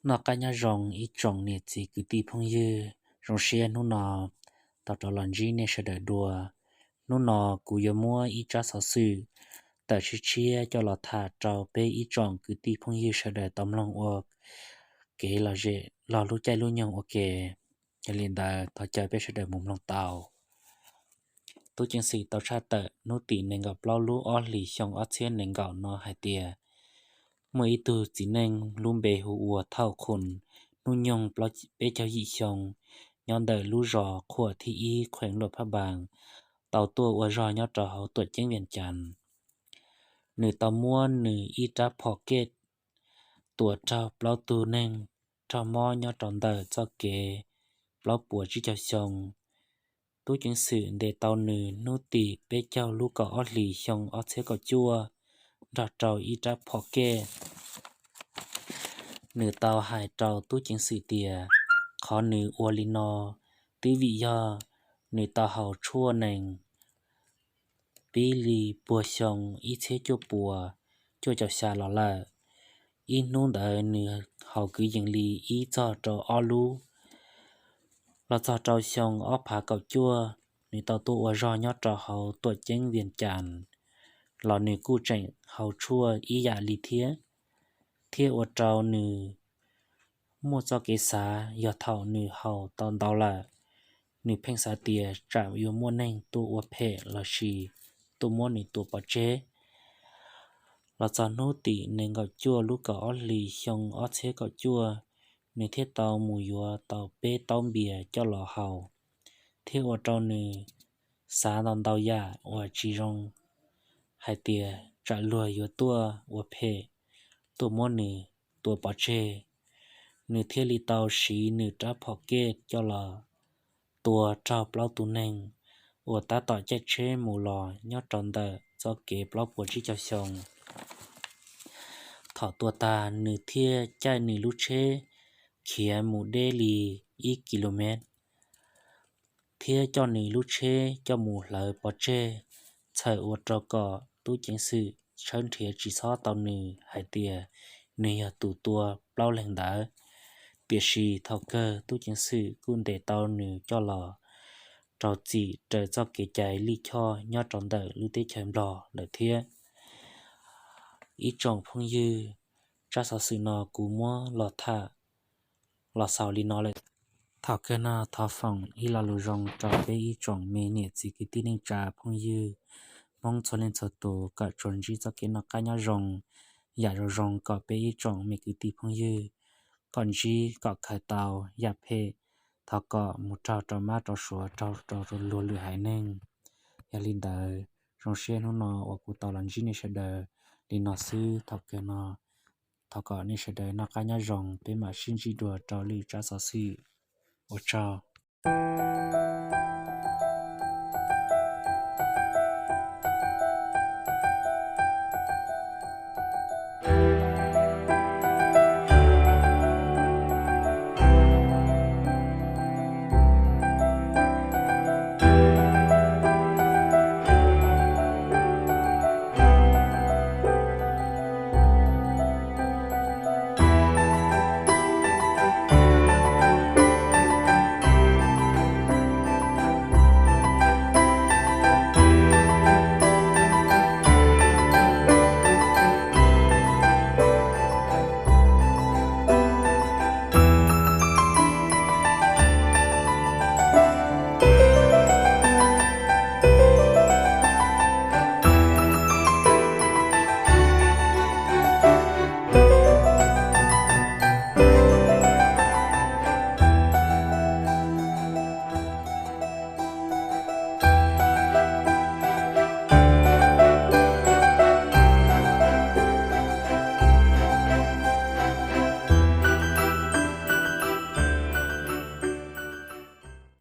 Noj qab nyob zoo ib tsoom niam txiv kwv tij phooj ywg, zoo siab hnub no tau rov los ntsib nej sawv daws dua. Hnub no kuv yuav muab ib tsab xov xwm tawm tshiab tshiab coj los tham rau peb ib tsoom kwv tij phooj ywg sawv daws tau mloog ua kev lom zem los lub caij lub nyoog ua ke. Yog li ntawd thov caw peb sawv daws mus mloog tau. Tub ceev xwm tau tshaj tawm hnub tim nees nkaum plaub lub ob hlis xyoo ob txhiab nees nkaum no hais tias muaj ib tug txiv neej lub npe hu ua Thauj Khun, hnub nyoog peb caug yim xyoo, nyob ntawm lub zos Qhuam thib ib, khueem Luam Phaj Npas, tau tuaj ua zog nyob rau hauv tuam ceeb Vias Cas. Nws tau muab nws ib rab phom kej tua raug plaub tug neeg raug mob nyob rau ntawm txoj kev plaub puas tsib caug xyoo. Tub ceev xwm ntes tau nws hnub tim peb caug lub kaum ob hlis xyoo ob txhiab kaum cuaj nrog rau ib rab phom kej. Nws tau hais rau tub ceev xwm tias qhov nws ua li no twb vim yog nws tau haus tshuaj nees pib li puag xyoo ib txhiab cuaj puas cuaj caum xya los lawm. Ib hnub ntawd nws haus kwv yees li ib txog rau ob lub. Los txog rau xyoo ob phav kaum cuaj, nws tau tuaj ua zog nyob rau hauv tuam ceeb Vias Cas, los nws kuj tseem haus tshuaj ib yam li thiab, thiab ua rau nws muaj txoj kev xav yog thaum nws haus tau ntau lawm, nws pheej xav tias tsam yuav muaj neeg tuaj ua phem lossis tuaj muab nws tua pov tseg. Los txog hnub tim nees nkaum cuaj lub kaum ob hlis xyoo ob txhiab kaum cuaj, nws thiaj tau mus yuav tau peb taub npias coj los haus, thiab ua rau nws xav ntau ntau yam uas tsis zoo, hais tias tsam luag yuav tuaj ua phem, tuaj muab nws tua pov tseg. Nws thiaj li tau siv nws rab phom kej coj los tua raug plaub tus neeg uas tab tom caij tsheb mus los nyob rau ntawm txoj kev plaub puas tsib caug xyoo. Thaum tua tag, nws thiaj caij nws lub tsheb khiav mus deb li ib ki lo mev, thiab coj nws lub tsheb coj mus hlawv pov tseg, txhawm ua rau kom tub ceev xwm tshawb nrhiav tsis txhob tau nws hais tias nws yog tus tua plaub leeg ntawd. Tiam sis thaum kawg tub ceev xwm kuj ntes tau nws coj los rau txim raws txoj kev cai lij choj nyob rau ntawm lub teb chaws Nplog lawm thiab. Ib tsoom phooj ywg, tsab xov xwm no kuv muab los tham los xaus li no lawm. Thaum kawg no thov foom ib lo lus zoo rau peb ib tsoom me niam txiv kwv tij neej tsa phooj ywg Hmoob txhua leej txhua tus kom tsuas ntsib txoj kev noj qab nyob zoo, yam zoo zoo kom peb ib tsoom me kwv tij phooj ywg kom ntsib kom khaws tau, yam phem thov kom mus raug rau mab rau suav, raug rau luag lwm haiv neeg. Yog li ntawd, zoo siab hnub no uas kuv tau los ntsib nej sawv daws li no xwb. Thaum kawg no thov kom nej sawv daws noj qab nyob zoo, peb mam sib ntsib dua rau lwm tsab xov xwm. Ua tsaug.